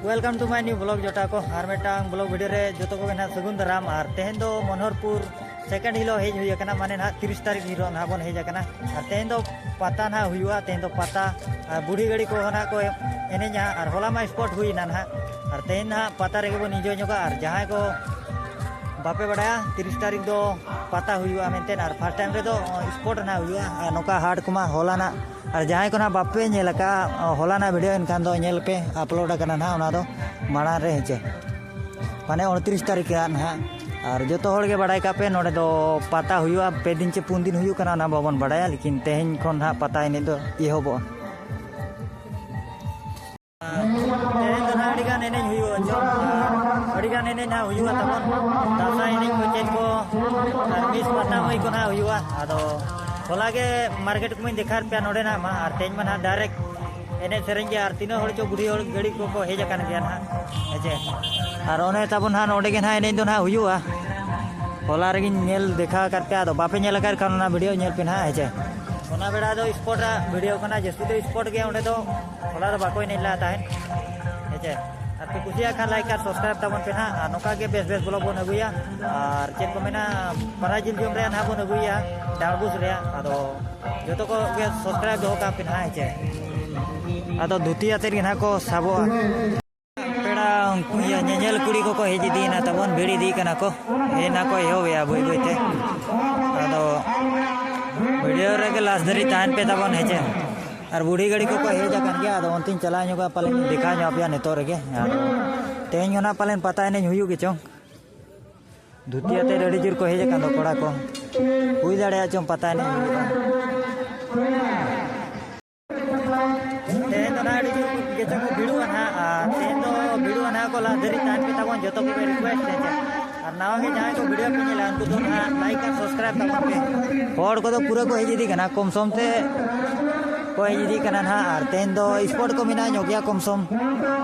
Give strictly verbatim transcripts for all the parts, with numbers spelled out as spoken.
Welcome to my new vlog ᱡᱚᱴᱟ ᱠᱚ, ᱟᱨ ᱢᱤᱫᱴᱟᱝ vlog video ᱨᱮ ᱡᱚᱛᱚ ᱠᱚᱜᱮ ᱱᱟᱦᱟᱜ ᱥᱟᱹᱜᱩᱱ ᱫᱟᱨᱟᱢ᱾ ᱟᱨ ᱛᱮᱦᱮᱧ ᱫᱚ ᱢᱚᱱᱳᱦᱚᱨᱯᱩᱨ second ᱦᱤᱞᱳᱜ ᱦᱮᱡ ᱦᱩᱭ ᱟᱠᱟᱱᱟ, ᱢᱟᱱᱮ ᱱᱟᱦᱟᱜ ᱛᱤᱨᱤᱥ ᱛᱟᱹᱨᱤᱠᱷ ᱦᱤᱞᱳᱜ ᱱᱟᱦᱟᱜ ᱵᱚᱱ ᱦᱮᱡ ᱟᱠᱟᱱᱟ᱾ ᱟᱨ ᱛᱮᱦᱮᱧ ᱫᱚ ᱯᱟᱛᱟ ᱱᱟᱦᱟᱜ ᱦᱩᱭᱩᱜᱼᱟ, ᱛᱮᱦᱮᱧ ᱫᱚ ᱯᱟᱛᱟ᱾ ᱟᱨ ᱵᱩᱲᱦᱤ ᱜᱟᱹᱲᱤ ᱠᱚ ᱱᱟᱦᱟᱜ ᱠᱚ ᱮᱱᱮᱡᱟ, ᱟᱨ ᱦᱚᱞᱟ ᱢᱟ sport ᱦᱩᱭᱱᱟ ᱱᱟᱦᱟᱜ᱾ ᱟᱨ ᱛᱮᱦᱮᱧ ᱱᱟᱦᱟᱜ ᱯᱟᱛᱟ ᱨᱮᱜᱮ ᱵᱚᱱ enjoy ᱧᱚᱜᱟ᱾ ᱟᱨ ᱡᱟᱦᱟᱸᱭ ᱠᱚ ᱵᱟᱯᱮ ᱵᱟᱲᱟᱭᱟ ᱛᱤᱨᱤᱥ ᱛᱟᱹᱨᱤᱠᱷ ᱫᱚ ᱯᱟᱛᱟ ᱦᱩᱭᱩᱜᱼᱟ ᱢᱮᱱᱛᱮ, ᱟᱨ first time ᱨᱮᱫᱚ sport ᱱᱟᱦᱟᱜ ᱦᱩᱭᱩᱜᱼᱟ᱾ ᱟᱨ ᱱᱚᱝᱠᱟ ᱦᱟᱴ ᱠᱚᱢᱟ ᱦᱚᱞᱟᱱᱟᱜ, ᱟᱨ ᱡᱟᱦᱟᱸᱭ ᱠᱚ ᱱᱟᱦᱟᱜ ᱵᱟᱯᱮ ᱧᱮᱞ ᱟᱠᱟᱫᱼᱟ ᱦᱚᱞᱟᱱᱟᱜ video, ᱮᱱᱠᱷᱟᱱ ᱫᱚ ᱧᱮᱞ ᱯᱮ, upload ᱟᱠᱟᱱᱟ ᱱᱟᱦᱟᱜ ᱚᱱᱟ ᱫᱚ ᱢᱟᱲᱟᱝ ᱨᱮ, ᱦᱮᱸ ᱪᱮ, ᱢᱟᱱᱮ ᱩᱱᱛᱨᱤᱥ ᱛᱟᱹᱨᱤᱠᱷ ᱨᱮ ᱱᱟᱦᱟᱜ᱾ ᱟᱨ ᱡᱚᱛᱚ ᱦᱚᱲ ᱜᱮ ᱵᱟᱲᱟᱭ ᱠᱟᱜ ᱯᱮ, ᱱᱚᱰᱮ ᱫᱚ ᱯᱟᱛᱟ ᱦᱩᱭᱩᱜᱼᱟ, ᱯᱮ ᱫᱤᱱ ᱪᱮ ᱯᱩᱱ ᱫᱤᱱ ᱦᱩᱭᱩᱜ ᱠᱟᱱᱟ, ᱚᱱᱟ ᱵᱟᱵᱚᱱ ᱵᱟᱲᱟᱭᱟ, ᱞᱮᱠᱤᱱ ᱛᱮᱦᱮᱧ ᱠᱷᱚᱱ ᱱᱟᱦᱟᱜ ᱯᱟᱛᱟ ᱮᱱᱮᱡ ᱫᱚ ᱮᱦᱚᱵᱚᱜᱼᱟ᱾ ᱛᱮᱦᱮᱧ ᱫᱚ ᱱᱟᱦᱟᱜ ᱟᱹᱰᱤ ᱜᱟᱱ ᱮᱱᱮᱡ ᱦᱩᱭᱩᱜᱼᱟ, ᱪᱚᱝ, ᱟᱹᱰᱤ ᱜᱟᱱ ᱮᱱᱮᱡ ᱱᱟᱦᱟᱜ ᱦᱩᱭᱩᱜᱼᱟ ᱛᱟᱵᱚᱱ᱾ ᱫᱟᱸᱥᱟᱭ ᱮᱱᱮᱡ ᱠᱚ ᱪᱮᱫ ᱠᱚ, ᱟᱨ ᱢᱤᱥ ᱯᱟᱛᱟ ᱢᱟᱹᱭ ᱠᱚ ᱱᱟᱦᱟᱜ ᱦᱩᱭᱩᱜᱼᱟ᱾ ᱟᱫᱚ ᱦᱚᱞᱟ ᱜᱮ market ᱠᱚᱢᱟᱧ ᱫᱮᱠᱷᱟᱣ ᱯᱮᱭᱟ ᱱᱚᱰᱮ ᱱᱟᱦᱟᱜ ᱢᱟ, ᱟᱨ ᱛᱮᱦᱮᱧ ᱢᱟ ᱱᱟᱦᱟᱜ direct ᱮᱱᱮᱡ ᱥᱮᱨᱮᱧ ᱜᱮ, ᱟᱨ ᱛᱤᱱᱟᱹᱜ ᱦᱚᱲ ᱪᱚ ᱵᱩᱰᱷᱤ ᱦᱚᱲ ᱜᱟᱹᱲᱤ ᱠᱚᱠᱚ ᱦᱮᱡ ᱟᱠᱟᱱ ᱜᱮᱭᱟ ᱱᱟᱦᱟᱜ, ᱦᱮᱸ ᱪᱮ᱾ ᱟᱨ ᱚᱱᱮ ᱛᱟᱵᱚᱱ ᱱᱟᱦᱟᱜ ᱱᱚᱰᱮ ᱜᱮ ᱱᱟᱦᱟᱜ ᱮᱱᱮᱡ ᱫᱚ ᱱᱟᱦᱟᱜ ᱦᱩᱭᱩᱜᱼᱟ᱾ ᱦᱚᱞᱟ ᱨᱮᱜᱮᱧ ᱧᱮᱞ ᱫᱮᱠᱷᱟᱣ ᱟᱠᱟᱫ ᱯᱮᱭᱟ, ᱟᱫᱚ ᱵᱟᱯᱮ ᱧᱮᱞ ᱟᱠᱟᱫ ᱠᱷᱟᱱ ᱚᱱᱟ video ᱧᱮᱞ ᱯᱮ ᱱᱟᱦᱟᱜ, ᱦᱮᱸ ᱪᱮ᱾ ᱚᱱᱟ ᱵᱮᱲᱟ ᱫᱚ sport ᱟᱜ video ᱠᱟᱱᱟ, ᱡᱟᱹᱥᱛᱤ ᱫᱚ sport ᱜᱮ ᱚᱸᱰᱮ ᱫᱚ᱾ ᱦᱚᱞᱟ ᱫᱚ ᱵᱟᱠᱚ ᱮᱱᱮᱡ ᱞᱮᱫᱟ ᱛᱟᱦᱮᱸᱫ, ᱦᱮᱸ ᱪᱮ᱾ ᱟᱨ ᱯᱮ ᱠᱩᱥᱤᱭᱟᱜ ᱠᱷᱟᱱ like ᱟᱨ subscribe ᱛᱟᱵᱚᱱ ᱯᱮ ᱱᱟᱦᱟᱜ, ᱟᱨ ᱱᱚᱝᱠᱟ ᱜᱮ ᱵᱮᱥ ᱵᱮᱥ vlog ᱵᱚᱱ ᱟᱹᱜᱩᱭᱟ᱾ ᱟᱨ ᱪᱮᱫ ᱠᱚ ᱢᱮᱱᱟ, ᱯᱟᱨᱟ ᱡᱤᱞ ᱡᱚᱢ ᱨᱮᱭᱟᱜ ᱱᱟᱦᱟᱜ ᱵᱚᱱ ᱟᱹᱜᱩᱭᱟ, ᱰᱟᱲᱵᱩᱥ ᱨᱮᱭᱟᱜ᱾ ᱟᱫᱚ ᱡᱚᱛᱚ ᱠᱚ ᱜᱮ subscribe ᱫᱚᱦᱚ ᱠᱟᱜ ᱯᱮ ᱱᱟᱦᱟᱜ, ᱦᱮᱸ ᱪᱮ᱾ ᱟᱫᱚ ᱫᱷᱩᱛᱤ ᱟᱛᱮᱫ ᱜᱮ ᱱᱟᱦᱟᱜ ᱠᱚ ᱥᱟᱵᱚᱜᱼᱟ᱾ ᱯᱮᱲᱟ ᱩᱱᱠᱩ ᱤᱭᱟᱹ ᱧᱮᱧᱮᱞ ᱠᱩᱲᱤ ᱠᱚᱠᱚ ᱦᱮᱡ ᱤᱫᱤᱭᱮᱱᱟ ᱛᱟᱵᱚᱱ, ᱵᱷᱤᱲ ᱤᱫᱤᱜ ᱠᱟᱱᱟ ᱠᱚ᱾ ᱦᱮᱡ ᱱᱟᱠᱚ, ᱮᱦᱚᱵᱮᱜᱼᱟ ᱵᱟᱹᱭ ᱵᱟᱹᱭ ᱛᱮ᱾ ᱟᱫᱚ video ᱨᱮᱜᱮ last ᱫᱷᱟᱹᱨᱤᱡ ᱛᱟᱦᱮᱱ ᱯᱮ ᱛᱟᱵᱚᱱ, ᱦᱮᱸ ᱪᱮ᱾ ᱟᱨ ᱵᱩᱲᱦᱤ ᱜᱟᱹᱲᱤ ᱠᱚᱠᱚ ᱦᱮᱡ ᱟᱠᱟᱱ ᱜᱮᱭᱟ, ᱟᱫᱚ ᱚᱱᱛᱮᱧ ᱪᱟᱞᱟᱣ ᱧᱚᱜᱚᱜᱼᱟ, ᱯᱟᱞᱮᱱ ᱫᱮᱠᱷᱟᱣ ᱧᱚᱜ ᱟᱯᱮᱭᱟ ᱱᱤᱛᱚᱜ ᱨᱮᱜᱮ᱾ ᱟᱫᱚ ᱛᱮᱦᱮᱧ ᱦᱚᱸ ᱱᱟᱜ ᱯᱟᱞᱮᱱ ᱯᱟᱛᱟ ᱮᱱᱮᱡ ᱦᱩᱭᱩᱜ ᱜᱮᱪᱚᱝ᱾ ᱫᱷᱩᱛᱤ ᱟᱛᱮ ᱟᱹᱰᱤ ᱡᱳᱨ ᱠᱚ ᱦᱮᱡ ᱟᱠᱟᱱ ᱫᱚ ᱠᱚᱲᱟ ᱠᱚ᱾ ᱦᱩᱭ ᱫᱟᱲᱮᱭᱟᱜᱼᱟ ᱪᱚᱝ ᱯᱟᱛᱟ ᱮᱱᱮᱡ ᱦᱩᱭᱩᱜᱼᱟ᱾ ᱛᱮᱦᱮᱧ ᱫᱚ ᱱᱟᱦᱟᱜ ᱟᱹᱰᱤ ᱡᱳᱨ ᱜᱮ ᱪᱚᱝ ᱠᱚ ᱵᱷᱤᱲᱚᱜᱼᱟ ᱱᱟᱦᱟᱜ, ᱟᱨ ᱛᱮᱦᱮᱧ ᱫᱚ ᱵᱷᱤᱲᱚᱜᱼᱟ ᱱᱟᱦᱟᱜ ᱠᱚ, last ᱫᱷᱟᱹᱨᱤᱡ ᱛᱟᱦᱮᱱ ᱯᱮ ᱛᱟᱵᱚᱱ, ᱡᱚᱛᱚ ᱠᱚᱜᱮ request ᱦᱮᱸ ᱪᱮ᱾ ᱟᱨ ᱱᱟᱣᱟ ᱜᱮ ᱡᱟᱦᱟᱸᱭ ᱠᱚ video ᱯᱮ ᱧᱮᱞᱟ, ᱩᱱᱠᱩ ᱫᱚ ᱱᱟᱦᱟᱜ like ᱟᱨ subscribe ᱛᱟᱵᱚᱱ ᱯᱮ᱾ ᱦᱚᱲ ᱠᱚᱫᱚ ᱯᱩᱨᱟᱹ ᱠᱚ ᱦᱮᱡ ᱤᱫᱤᱜ ᱠᱟᱱᱟ, ᱠᱚᱢ ᱥᱚᱢ ᱛᱮ ᱠᱚ ᱦᱮᱡ ᱤᱫᱤᱜ ᱠᱟᱱᱟ ᱱᱟᱦᱟᱜ᱾ ᱟᱨ ᱛᱮᱦᱮᱧ ᱫᱚ sport ᱠᱚ ᱢᱮᱱᱟᱜᱼᱟ ᱧᱚᱜ ᱜᱮᱭᱟ ᱠᱚᱢ ᱥᱚᱢ,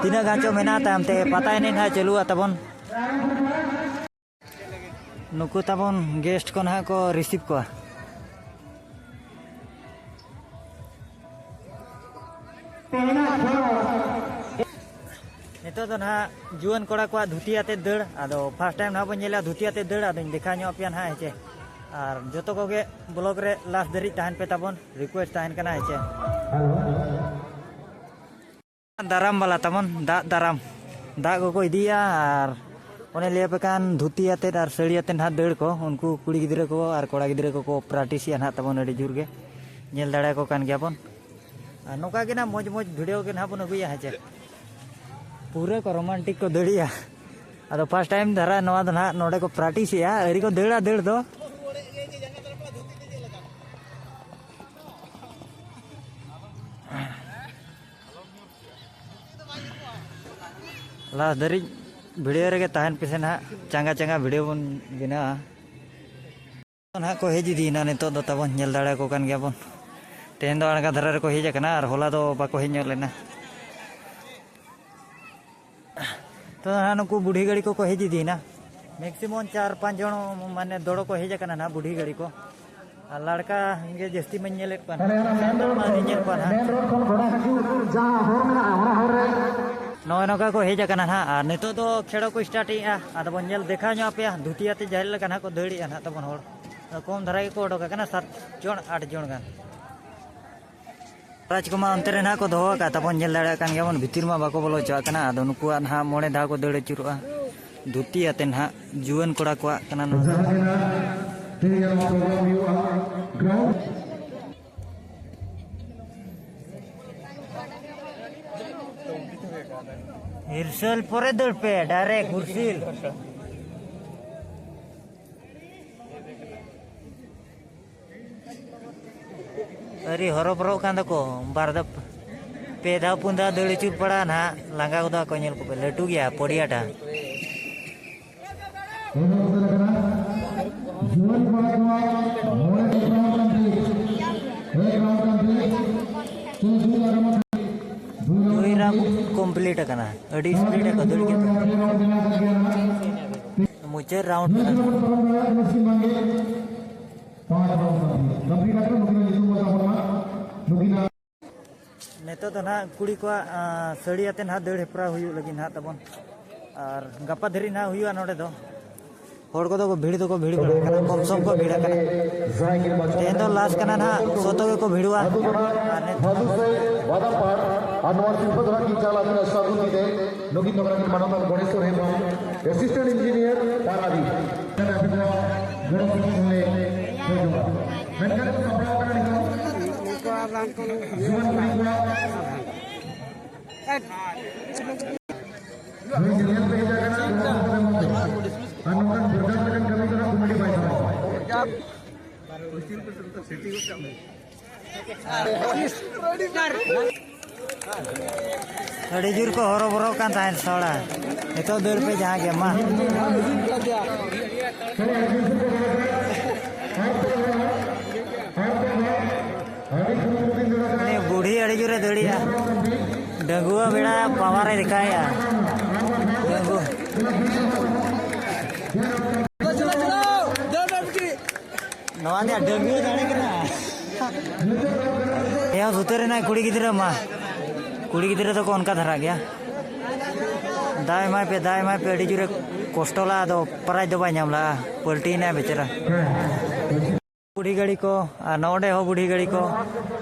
ᱛᱤᱱᱟᱹᱜ ᱜᱟᱱ ᱪᱚ ᱢᱮᱱᱟᱜᱼᱟ, ᱛᱟᱭᱚᱢ ᱛᱮ ᱯᱟᱛᱟ ᱮᱱᱮᱡ ᱱᱟᱦᱟᱜ ᱪᱟᱹᱞᱩᱜᱼᱟ ᱛᱟᱵᱚᱱ᱾ ᱱᱩᱠᱩ ᱛᱟᱵᱚᱱ guest ᱠᱚ ᱱᱟᱦᱟᱜ ᱠᱚ receive ᱠᱚᱣᱟ᱾ ᱛᱮᱦᱮᱧᱟᱜ ᱠᱷᱮᱞᱳᱰ᱾ ᱱᱤᱛᱚᱜ ᱫᱚ ᱱᱟᱦᱟᱜ ᱡᱩᱣᱟᱹᱱ ᱠᱚᱲᱟ ᱠᱚᱣᱟᱜ ᱫᱷᱩᱛᱤ ᱟᱛᱮ ᱫᱟᱹᱲ, ᱟᱫᱚ first time ᱱᱟᱦᱟᱜ ᱵᱚᱱ ᱧᱮᱞᱟ ᱫᱷᱩᱛᱤ ᱟᱛᱮ ᱫᱟᱹᱲ, ᱟᱫᱚᱧ ᱫᱮᱠᱷᱟᱣ ᱧᱚᱜ ᱟᱯᱮᱭᱟ ᱱᱟᱦᱟᱜ, ᱦᱮᱸ ᱪᱮ? ᱟᱨ ᱡᱚᱛᱚ ᱠᱚᱜᱮ vlog ᱨᱮ last ᱫᱷᱟᱹᱨᱤᱡ ᱛᱟᱦᱮᱱ ᱯᱮ ᱛᱟᱵᱚᱱ, request ᱛᱟᱦᱮᱱ ᱠᱟᱱᱟ, ᱦᱮᱸ ᱪᱮ? ᱫᱟᱨᱟᱢ ᱵᱟᱞᱟ ᱛᱟᱵᱚᱱ, ᱫᱟᱜ ᱫᱟᱨᱟᱢ, ᱫᱟᱜ ᱠᱚᱠᱚ ᱤᱫᱤᱭᱟ᱾ ᱟᱨ ᱚᱱᱮ ᱞᱟᱹᱭ ᱟᱯᱮ ᱠᱟᱱ ᱫᱷᱩᱛᱤ ᱟᱛᱮᱫ ᱟᱨ ᱥᱟᱹᱲᱤ ᱟᱛᱮᱫ ᱱᱟᱦᱟᱜ ᱫᱟᱹᱲ ᱠᱚ, ᱩᱱᱠᱩ ᱠᱩᱲᱤ ᱜᱤᱫᱽᱨᱟᱹ ᱠᱚ ᱟᱨ ᱠᱚᱲᱟ ᱜᱤᱫᱽᱨᱟᱹ ᱠᱚᱠᱚ practice ᱮᱜᱼᱟ ᱱᱟᱦᱟᱜ ᱛᱟᱵᱚᱱ, ᱟᱹᱰᱤ ᱡᱳᱨ ᱜᱮ ᱧᱮᱞ ᱫᱟᱲᱮᱭᱟᱠᱚ ᱠᱟᱱ ᱜᱮᱭᱟ ᱵᱚᱱ᱾ ᱟᱨ ᱱᱚᱝᱠᱟ ᱜᱮ ᱱᱟᱦᱟᱜ ᱢᱚᱡᱽ ᱢᱚᱡᱽ video ᱜᱮ ᱱᱟᱦᱟᱜ ᱵᱚᱱ ᱟᱹᱜᱩᱭᱟ, ᱦᱮᱸ ᱪᱮ? ᱯᱩᱨᱟᱹ ᱠᱚ romantic ᱠᱚ ᱫᱟᱹᱲᱮᱜᱼᱟ᱾ ᱟᱫᱚ first time ᱫᱷᱟᱨᱟ ᱱᱚᱣᱟ ᱫᱚ ᱱᱟᱦᱟᱜ ᱱᱚᱰᱮ ᱠᱚ practice ᱮᱜᱼᱟ, ᱟᱹᱣᱨᱤ ᱠᱚ ᱫᱟᱹᱲᱟ ᱫᱟᱹᱲ ᱫᱚ᱾ Last ᱫᱷᱟᱹᱨᱤᱡ video ᱨᱮᱜᱮ ᱛᱟᱦᱮᱱ ᱯᱮᱥᱮ ᱱᱟᱦᱟᱜ, ᱪᱟᱸᱜᱟ ᱪᱟᱸᱜᱟ video ᱵᱚᱱ ᱵᱮᱱᱟᱣᱟ᱾ ᱱᱟᱦᱟᱜ ᱠᱚ ᱦᱮᱡ ᱤᱫᱤᱭᱮᱱᱟ, ᱱᱤᱛᱚᱜ ᱫᱚ ᱛᱟᱵᱚᱱ ᱧᱮᱞ ᱫᱟᱲᱮᱭᱟᱠᱚ ᱠᱟᱱ ᱜᱮᱭᱟᱵᱚᱱ᱾ ᱛᱮᱦᱮᱧ ᱫᱚ ᱟᱬᱜᱟ ᱫᱷᱟᱨᱟ ᱨᱮᱠᱚ ᱦᱮᱡ ᱟᱠᱟᱱᱟ ᱟᱨ ᱦᱚᱞᱟ ᱫᱚ ᱵᱟᱠᱚ ᱦᱮᱡ ᱧᱚᱜ ᱞᱮᱱᱟ᱾ ᱛᱚ ᱱᱟᱦᱟᱜ ᱱᱩᱠᱩ ᱵᱩᱰᱷᱤ ᱜᱟᱹᱲᱤ ᱠᱚᱠᱚ ᱦᱮᱡ ᱤᱫᱤᱭᱮᱱᱟ, maximum ᱪᱟᱨ ᱯᱟᱸᱪ ᱡᱚᱱ ᱢᱟᱱᱮ ᱫᱚᱲᱚ ᱠᱚ ᱦᱮᱡ ᱟᱠᱟᱱᱟ ᱱᱟᱦᱟᱜ ᱵᱩᱰᱷᱤ ᱜᱟᱹᱲᱤ ᱠᱚ, ᱟᱨ ᱞᱟᱲᱠᱟ ᱜᱮ ᱡᱟᱹᱥᱛᱤ ᱢᱟᱧ ᱧᱮᱞᱮᱫ ᱠᱚᱣᱟ ᱱᱟᱦᱟᱜ, ᱥᱟᱱᱛᱟᱲ ᱢᱟ ᱟᱹᱣᱨᱤᱧ ᱧᱮᱞ ᱠᱚᱣᱟ ᱱᱟᱦᱟᱜ᱾ ᱢᱮᱱ ᱨᱳᱰ ᱠᱷᱚᱱ ᱜᱚᱰᱟ ᱦᱟᱹᱡᱩᱜ ᱡᱟᱦᱟᱸ ᱦᱚᱨ ᱢᱮᱱᱟᱜᱼᱟ, ᱚᱱᱟ ᱦᱚᱨ ᱨᱮ᱾ ᱱᱚᱜᱼᱚᱭ ᱱᱚᱝᱠᱟ ᱠᱚ ᱦᱮᱡ ᱟᱠᱟᱱᱟ ᱱᱟᱦᱟᱜ, ᱟᱨ ᱱᱤᱛᱚᱜ ᱫᱚ ᱠᱷᱮᱲᱚ ᱠᱚ start ᱮᱜᱼᱟ᱾ ᱟᱫᱚ ᱵᱚᱱ ᱧᱮᱞ ᱫᱮᱠᱷᱟᱣ ᱧᱚᱜ ᱟᱯᱮᱭᱟ, ᱫᱷᱩᱛᱤ ᱟᱛᱮ ᱡᱟᱦᱟᱸ ᱞᱮᱠᱟ ᱱᱟᱦᱟᱜ ᱠᱚ ᱫᱟᱹᱲ ᱮᱜᱼᱟ ᱱᱟᱦᱟᱜ ᱛᱟᱵᱚᱱ ᱦᱚᱲ, ᱠᱚᱢ ᱫᱷᱟᱨᱟ ᱜᱮᱠᱚ ᱚᱰᱚᱠ ᱟᱠᱟᱱᱟ, ᱥᱟᱛ ᱡᱚᱱ ᱟᱴ ᱡᱚᱱ ᱜᱟᱱ᱾ ᱯᱨᱟᱭᱤᱡᱽ ᱠᱚᱢᱟ ᱚᱱᱛᱮ ᱨᱮ ᱱᱟᱦᱟᱜ ᱠᱚ ᱫᱚᱦᱚ ᱟᱠᱟᱫ ᱛᱟᱵᱚᱱ, ᱧᱮᱞ ᱫᱟᱲᱮᱭᱟᱜ ᱠᱟᱱ ᱜᱮᱭᱟᱵᱚᱱ, ᱵᱷᱤᱛᱤᱨ ᱢᱟ ᱵᱟᱠᱚ ᱵᱚᱞᱚ ᱦᱚᱪᱚᱣᱟᱜ ᱠᱟᱱᱟ᱾ ᱟᱫᱚ ᱱᱩᱠᱩᱣᱟᱜ ᱱᱟᱦᱟᱜ ᱢᱚᱬᱮ ᱫᱷᱟᱣ ᱠᱚ ᱫᱟᱹᱲ ᱟᱹᱪᱩᱨᱚᱜᱼᱟ, ᱫᱷᱩᱛᱤ ᱟᱛᱮ ᱱᱟᱦᱟᱜ ᱡᱩᱣᱟᱹᱱ ᱠᱚᱲᱟ ᱠᱚᱣᱟᱜ ᱠᱟᱱᱟ ᱱᱚᱣᱟ ᱫᱚ᱾ ᱡᱟᱦᱟᱸ ᱜᱮ ᱱᱟᱦᱟᱜ ᱛᱮᱦᱮᱧ ᱱᱚᱣᱟ program ᱦᱩᱭᱩᱜᱼᱟ, ground ᱦᱤᱨᱥᱟᱹᱞ ᱯᱚᱨᱮ ᱫᱟᱹᱲ ᱯᱮ, direct ᱦᱩᱨᱥᱤᱞ᱾ ᱟᱹᱣᱨᱤ ᱦᱚᱨᱚᱵᱚᱨᱚᱜ ᱠᱟᱱ ᱫᱚᱠᱚ, ᱵᱟᱨ ᱫᱷᱟᱣ, ᱯᱮ ᱫᱷᱟᱣ, ᱯᱩᱱ ᱫᱷᱟᱣ ᱫᱟᱹᱲ ᱟᱹᱪᱩᱨ ᱯᱟᱲᱟᱜᱼᱟ ᱱᱟᱦᱟᱜ, ᱞᱟᱸᱜᱟ ᱜᱚᱫᱚᱜ ᱟᱠᱚ, ᱧᱮᱞ ᱠᱚᱯᱮ, ᱞᱟᱹᱴᱩ ᱜᱮᱭᱟ ᱯᱚᱲᱤᱭᱟᱴᱟ᱾ ᱮᱦᱚᱵ ᱩᱛᱟᱹᱨ ᱟᱠᱟᱱᱟ᱾ ᱡᱩᱣᱟᱹᱱ ᱠᱚᱲᱟ ᱠᱚᱣᱟᱜ ᱢᱚᱬᱮ ᱴᱤ round ᱠᱟᱱ ᱛᱮ, ᱮᱠ round ᱠᱟᱱ ᱛᱮ, ᱛᱩᱞ ᱫᱩᱞ ᱟᱠᱟᱱᱟ᱾ ᱫᱩᱭ round complete ᱟᱠᱟᱱᱟ᱾ ᱟᱹᱰᱤ speed ᱟᱠᱚ ᱫᱟᱹᱲ ᱠᱮᱫ ᱫᱚ᱾ ᱢᱩᱪᱟᱹᱫ round ᱠᱟᱱᱟ᱾ ᱯᱟᱸᱪ round ᱠᱟᱱᱟ᱾ ᱱᱤᱛᱚᱜ ᱫᱚ ᱱᱟᱦᱟᱜ ᱠᱩᱲᱤ ᱠᱚᱣᱟᱜ ᱥᱟᱹᱲᱤ ᱟᱛᱮ ᱱᱟᱦᱟᱜ ᱫᱟᱹᱲ ᱦᱮᱯᱨᱟᱣ ᱦᱩᱭᱩᱜ ᱞᱟᱹᱜᱤᱫ ᱱᱟᱦᱟᱜ ᱛᱟᱵᱚᱱ᱾ ᱟᱨ ᱜᱟᱯᱟ ᱫᱷᱟᱹᱨᱤᱡ ᱱᱟᱦᱟᱜ ᱦᱩᱭᱩᱜᱼᱟ ᱱᱚᱰᱮ ᱫᱚ᱾ ᱦᱚᱲ ᱠᱚᱫᱚ ᱠᱚ ᱵᱷᱤᱲ ᱫᱚᱠᱚ ᱵᱷᱤᱲ ᱵᱟᱲᱟ ᱟᱠᱟᱱᱟ, ᱠᱚᱢ ᱥᱚᱢ ᱠᱚ ᱵᱷᱤᱲ ᱟᱠᱟᱱᱟ᱾ ᱛᱮᱦᱮᱧ ᱫᱚ ᱞᱟᱥ ᱠᱟᱱᱟ ᱱᱟᱦᱟᱜ, ᱥᱚᱛᱚ ᱜᱮᱠᱚ ᱵᱷᱤᱲᱚᱜᱼᱟ᱾ ᱟᱨ ᱱᱤᱛ ᱵᱟᱫᱩᱥᱮ ᱵᱟᱫᱟᱢ ᱯᱟᱴ ᱟᱨ ᱱᱚᱣᱟ ᱥᱤᱞᱯᱟᱹ ᱫᱚ ᱦᱟᱸᱜ ᱠᱤᱱ ᱪᱟᱞ ᱟᱹᱠᱤᱱᱟ ᱥᱟᱹᱜᱩᱱ ᱛᱤ ᱛᱮ᱾ ᱱᱩᱠᱤᱱ ᱫᱚ ᱠᱟᱱᱟ ᱠᱤᱱ ᱢᱟᱱᱚᱛᱟᱱ ᱜᱚᱬᱮᱥ ᱥᱚᱨᱮᱱ ᱵᱟᱵᱩ, ᱮᱥᱤᱥᱴᱮᱱᱴ ᱤᱧᱡᱤᱱᱤᱭᱟᱨ ᱯᱟᱨᱟᱫᱤᱯ᱾ ᱟᱯᱮ ᱠᱚᱣᱟᱜ ᱜᱚᱲᱚ ᱥᱚᱯᱚᱦᱚᱫ ᱞᱮ ᱠᱷᱚᱡᱚᱜᱼᱟ᱾ ᱢᱮᱱᱠᱷᱟᱱ ᱥᱟᱯᱲᱟᱣ ᱠᱟᱱᱟ ᱱᱤᱛᱚᱜ ᱡᱩᱣᱟᱹᱱ ᱠᱩᱲᱤ ᱠᱚᱣᱟᱜ ᱦᱩᱭ ᱧᱮᱧᱮᱞ ᱯᱮ ᱦᱮᱡ ᱟᱠᱟᱱᱟ, ᱜᱚᱲᱚ ᱥᱚᱯᱚᱦᱚᱫ ᱮᱢᱚᱜ ᱯᱮ᱾ ᱟᱨ ᱱᱚᱝᱠᱟᱱ ᱵᱨᱚᱡᱟᱨ ᱞᱮᱠᱟᱱ ᱠᱟᱹᱢᱤ ᱫᱚ ᱦᱟᱸᱜ ᱠᱚᱢᱤᱴᱤ ᱵᱟᱭ ᱥᱟᱯᱲᱟᱣᱟ᱾ ᱟᱹᱰᱤ ᱡᱳᱨ ᱠᱚ ᱦᱚᱨᱚᱵᱚᱨᱚᱜ ᱠᱟᱱ ᱛᱟᱦᱮᱸᱫ ᱥᱚᱲᱟ᱾ ᱱᱤᱛᱚᱜ ᱫᱟᱹᱲ ᱯᱮ ᱡᱟᱦᱟᱸ ᱜᱮ, ᱢᱟ᱾ ᱩᱱᱤ ᱵᱩᱲᱦᱤ ᱟᱹᱰᱤ ᱡᱳᱨᱮ ᱫᱟᱹᱲᱮᱜᱼᱟ᱾ ᱰᱟᱺᱜᱩᱣᱟᱹ ᱵᱮᱲᱟ ᱯᱟᱣᱟᱨᱮ ᱫᱮᱠᱷᱟᱣᱮᱜᱼᱟ᱾ ᱰᱟᱺᱜᱩᱣᱟᱹ᱾ ᱱᱚᱣᱟ ᱫᱚ ᱰᱟᱺᱜᱩᱣᱟᱹ ᱫᱟᱲᱮ ᱠᱟᱱᱟ᱾ ᱮᱦᱚᱵ ᱩᱛᱟᱹᱨ ᱮᱱᱟᱭ ᱠᱩᱲᱤ ᱜᱤᱫᱽᱨᱟᱹ ᱢᱟ᱾ ᱠᱩᱲᱤ ᱜᱤᱫᱽᱨᱟᱹ ᱫᱚᱠᱚ ᱚᱱᱠᱟ ᱫᱷᱟᱨᱟ ᱜᱮᱭᱟ᱾ ᱫᱟᱣ ᱮᱢᱟᱭ ᱯᱮ, ᱫᱟᱣ ᱮᱢᱟᱭ ᱯᱮ, ᱟᱹᱰᱤ ᱡᱳᱨᱮ ᱠᱚᱥᱴᱚ ᱞᱟᱜᱼᱟ, ᱟᱫᱚ ᱯᱨᱟᱭᱤᱡᱽ ᱫᱚ ᱵᱟᱭ ᱧᱟᱢ ᱞᱟᱜᱼᱟ, ᱯᱟᱹᱞᱴᱤᱭᱮᱱᱟᱭ ᱵᱮᱪᱟᱨᱟ᱾ ᱵᱩᱲᱦᱤ ᱜᱟᱹᱲᱤ ᱠᱚ, ᱟᱨ ᱱᱚᱰᱮ ᱦᱚᱸ ᱵᱩᱲᱦᱤ ᱜᱟᱹᱲᱤ ᱠᱚ᱾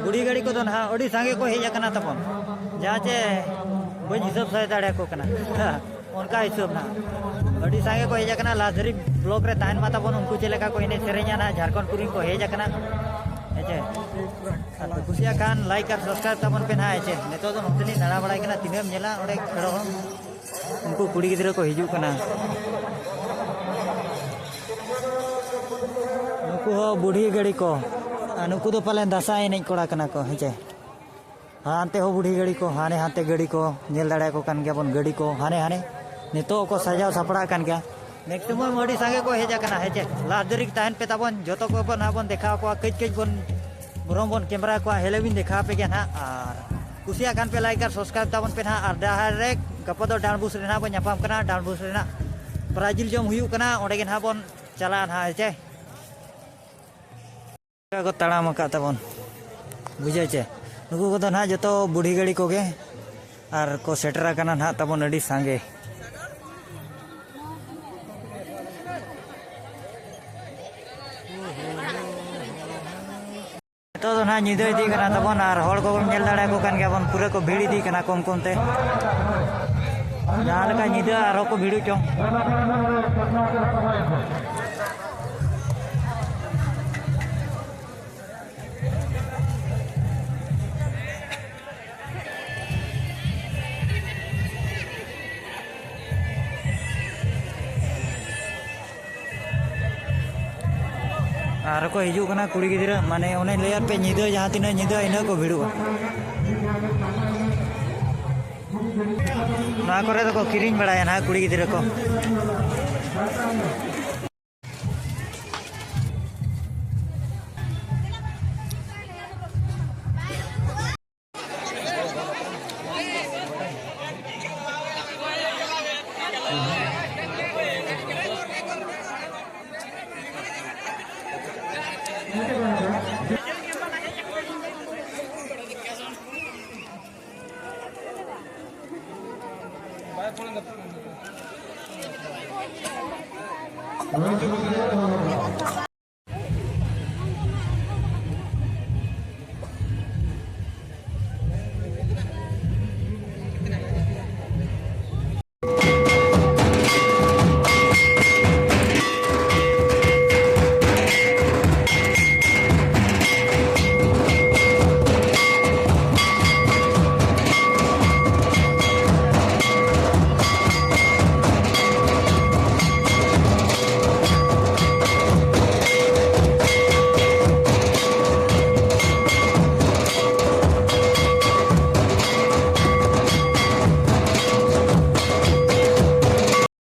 ᱵᱩᱲᱦᱤ ᱜᱟᱹᱲᱤ ᱠᱚᱫᱚ ᱱᱟᱦᱟᱜ ᱟᱹᱰᱤ ᱥᱟᱸᱜᱮ ᱠᱚ ᱦᱮᱡ ᱟᱠᱟᱱᱟ ᱛᱟᱵᱚᱱ, ᱡᱟᱦᱟᱸ ᱪᱮ ᱵᱟᱹᱧ ᱦᱤᱥᱟᱹᱵ ᱥᱟᱹᱭ ᱫᱟᱲᱮᱭᱟᱠᱚ ᱠᱟᱱᱟ᱾ ᱚᱱᱠᱟ ᱦᱤᱥᱟᱹᱵ ᱱᱟᱦᱟᱜ ᱟᱹᱰᱤ ᱥᱟᱸᱜᱮ ᱠᱚ ᱦᱮᱡ ᱟᱠᱟᱱᱟ᱾ ᱞᱟᱥ ᱫᱷᱟᱹᱨᱤᱡ ᱵᱞᱚᱜ ᱨᱮ ᱛᱟᱦᱮᱱ ᱢᱟ ᱛᱟᱵᱚᱱ, ᱩᱱᱠᱩ ᱪᱮᱫ ᱞᱮᱠᱟ ᱠᱚ ᱮᱱᱮᱡ ᱥᱮᱨᱮᱧᱟ ᱱᱟᱦᱟᱜ ᱡᱷᱟᱲᱠᱷᱚᱸᱰ ᱠᱚᱨᱮᱱ ᱠᱚ ᱦᱮᱡ ᱟᱠᱟᱱᱟ, ᱦᱮᱸ ᱪᱮ? ᱟᱨ ᱯᱮ ᱠᱩᱥᱤᱭᱟᱜ ᱠᱷᱟᱱ ᱞᱟᱭᱤᱠ ᱟᱨ ᱥᱟᱵᱥᱠᱨᱟᱭᱤᱵ ᱛᱟᱵᱚᱱ ᱯᱮ ᱱᱟᱦᱟᱜ, ᱦᱮᱸ ᱪᱮ? ᱱᱤᱛᱚᱜ ᱫᱚ ᱱᱚᱛᱮ ᱞᱤᱧ ᱫᱟᱬᱟ ᱵᱟᱲᱟᱭ ᱠᱟᱱᱟ, ᱛᱤᱱᱟᱹᱜ ᱮᱢ ᱧᱮᱞᱟ ᱚᱸᱰᱮ ᱠᱷᱮᱲᱚ ᱦᱚᱸ᱾ ᱩᱱᱠᱩ ᱠᱩᱲᱤ ᱜᱤᱫᱽᱨᱟᱹ ᱠᱚ ᱦᱤᱡᱩᱜ ᱠᱟᱱᱟ᱾ ᱱᱩᱠᱩ ᱦᱚᱸ ᱵᱩᱲᱦᱤ ᱜᱟᱹᱲᱤ ᱠᱚ, ᱟᱨ ᱱᱩᱠᱩ ᱫᱚ ᱯᱟᱞᱮᱱ ᱫᱟᱸᱥᱟᱭ ᱮᱱᱮᱡ ᱠᱚᱲᱟ ᱠᱟᱱᱟ ᱠᱚ, ᱦᱮᱸ ᱪᱮ? ᱦᱟᱱᱛᱮ ᱦᱚᱸ ᱵᱩᱲᱦᱤ ᱜᱟᱹᱲᱤ ᱠᱚ, ᱦᱟᱱᱮ ᱦᱟᱱᱛᱮ ᱜᱟᱹᱲᱤ ᱠᱚ, ᱧᱮᱞ ᱫᱟᱲᱮᱭᱟᱠᱚ ᱠᱟᱱ ᱜᱮᱭᱟᱵᱚᱱ ᱜᱟᱹᱰᱤ ᱠᱚ ᱦᱟᱱᱮ ᱦᱟᱱᱮ᱾ ᱱᱤᱛᱚᱜ ᱠᱚ ᱥᱟᱡᱟᱣ ᱥᱟᱯᱲᱟᱜ ᱠᱟᱱ ᱜᱮᱭᱟ᱾ ᱢᱮᱠᱥᱤᱢᱟᱢ ᱟᱹᱰᱤ ᱥᱟᱸᱜᱮ ᱠᱚ ᱦᱮᱡ ᱟᱠᱟᱱᱟ, ᱦᱮᱸ ᱪᱮ? ᱞᱟᱥ ᱫᱷᱟᱹᱨᱤᱡ ᱛᱟᱦᱮᱱ ᱯᱮ ᱛᱟᱵᱚᱱ, ᱡᱚᱛᱚ ᱠᱚᱵᱚᱱ ᱱᱟᱦᱟᱜ ᱵᱚᱱ ᱫᱮᱠᱷᱟᱣ ᱠᱚᱣᱟ, ᱠᱟᱹᱡ ᱠᱟᱹᱡ ᱵᱚᱱ ᱵᱚᱨᱚᱝ ᱵᱚᱱ ᱠᱮᱢᱮᱨᱟ ᱠᱚᱣᱟ, ᱦᱮᱞᱮ ᱵᱤᱱ ᱫᱮᱠᱷᱟᱣ ᱟᱯᱮ ᱜᱮᱭᱟ ᱱᱟᱦᱟᱜ᱾ ᱟᱨ ᱠᱩᱥᱤᱭᱟᱜ ᱠᱷᱟᱱ ᱯᱮ ᱞᱟᱭᱤᱠ ᱟᱨ ᱥᱟᱵᱥᱠᱨᱟᱭᱤᱵ ᱛᱟᱵᱚᱱ ᱯᱮ ᱱᱟᱦᱟᱜ᱾ ᱟᱨ ᱰᱟᱦᱟᱨ ᱨᱮ ᱜᱟᱯᱟ ᱫᱚ ᱰᱟᱸᱰᱵᱩᱥ ᱨᱮ ᱱᱟᱦᱟᱜ ᱵᱚᱱ ᱧᱟᱯᱟᱢ ᱠᱟᱱᱟ, ᱰᱟᱸᱰᱵᱩᱥ ᱨᱮ ᱱᱟᱦᱟᱜ ᱯᱨᱟᱭᱤᱡᱽ ᱡᱤᱞ ᱡᱚᱢ ᱦᱩᱭᱩᱜ ᱠᱟᱱᱟ, ᱚᱸᱰᱮ ᱜᱮ ᱱᱟᱦᱟᱜ ᱵᱚᱱ ᱪᱟᱞᱟᱜᱼᱟ ᱱᱟᱦᱟᱜ, ᱦᱮᱸ ᱪᱮ? ᱠᱚ ᱛᱟᱲᱟᱢ ᱟᱠᱟᱫ ᱛᱟᱵᱚᱱ, ᱵᱩᱡᱷᱟᱹᱣ ᱪᱮ? ᱱᱩᱠᱩ ᱠᱚᱫᱚ ᱱᱟᱦᱟᱜ ᱡᱚᱛᱚ ᱵᱩᱰᱷᱤ ᱜᱟᱹᱲᱤ ᱠᱚᱜᱮ, ᱟᱨ ᱠᱚ ᱥᱮᱴᱮᱨ ᱟᱠᱟᱱᱟ ᱱᱟᱦᱟᱜ ᱛᱟᱵᱚᱱ ᱟᱹᱰᱤ ᱥᱟᱸᱜᱮ᱾ ᱱᱤᱛᱚᱜ ᱫᱚ ᱱᱟᱦᱟᱜ ᱧᱤᱫᱟᱹ ᱤᱫᱤᱜ ᱠᱟᱱᱟ ᱛᱟᱵᱚᱱ, ᱟᱨ ᱦᱚᱲ ᱠᱚᱵᱚᱱ ᱧᱮᱞ ᱫᱟᱲᱮᱭᱟᱠᱚ ᱠᱟᱱ ᱜᱮᱭᱟ ᱵᱚᱱ, ᱯᱩᱨᱟᱹ ᱠᱚ ᱵᱷᱤᱲ ᱤᱫᱤᱜ ᱠᱟᱱᱟ ᱠᱚᱢ ᱠᱚᱢ ᱛᱮ᱾ ᱡᱟᱦᱟᱸ ᱞᱮᱠᱟ ᱧᱤᱫᱟᱹ ᱟᱨᱦᱚᱸ ᱠᱚ ᱵᱷᱤᱲᱚᱜ ᱪᱚᱝ᱾ ᱟᱨ ᱠᱚ ᱦᱤᱡᱩᱜ ᱠᱟᱱᱟ ᱠᱩᱲᱤ ᱜᱤᱫᱽᱨᱟᱹ, ᱢᱟᱱᱮ ᱚᱱᱮ ᱞᱟᱹᱭᱟᱫ ᱯᱮ, ᱧᱤᱫᱟᱹ ᱡᱟᱦᱟᱸ ᱛᱤᱱᱟᱹᱜ ᱧᱤᱫᱟᱹ, ᱤᱱᱟᱹᱜ ᱠᱚ ᱵᱷᱤᱲᱚᱜᱼᱟ᱾ ᱱᱚᱣᱟ ᱠᱚᱨᱮ ᱫᱚᱠᱚ ᱠᱤᱨᱤᱧ ᱵᱟᱲᱟᱭᱟ ᱱᱟᱦᱟᱜ ᱠᱩᱲᱤ ᱜᱤᱫᱽᱨᱟᱹ ᱠᱚ᱾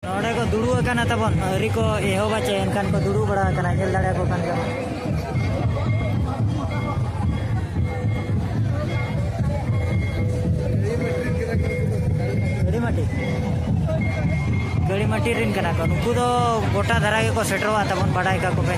ᱱᱚᱰᱮ ᱠᱚ ᱫᱩᱲᱩᱵ ᱟᱠᱟᱱᱟ ᱛᱟᱵᱚᱱ, ᱟᱹᱣᱨᱤ ᱠᱚ ᱮᱦᱚᱵᱟ ᱪᱮ, ᱮᱱᱠᱷᱟᱱ ᱠᱚ ᱫᱩᱲᱩᱵ ᱵᱟᱲᱟ ᱟᱠᱟᱱᱟ, ᱧᱮᱞ ᱫᱟᱲᱮᱭᱟᱠᱚ ᱠᱟᱱ ᱜᱮᱭᱟ᱾ ᱠᱟᱹᱲᱤᱢᱟᱹᱴᱤ, ᱠᱟᱹᱲᱤᱢᱟᱹᱴᱤ ᱨᱮᱱ ᱠᱟᱱᱟ ᱠᱚ ᱱᱩᱠᱩ ᱫᱚ, ᱜᱚᱴᱟ ᱫᱷᱟᱨᱟ ᱜᱮᱠᱚ ᱥᱮᱴᱮᱨᱚᱜᱼᱟ ᱛᱟᱵᱚᱱ, ᱵᱟᱰᱟᱭ ᱠᱟᱠᱚ ᱯᱮ᱾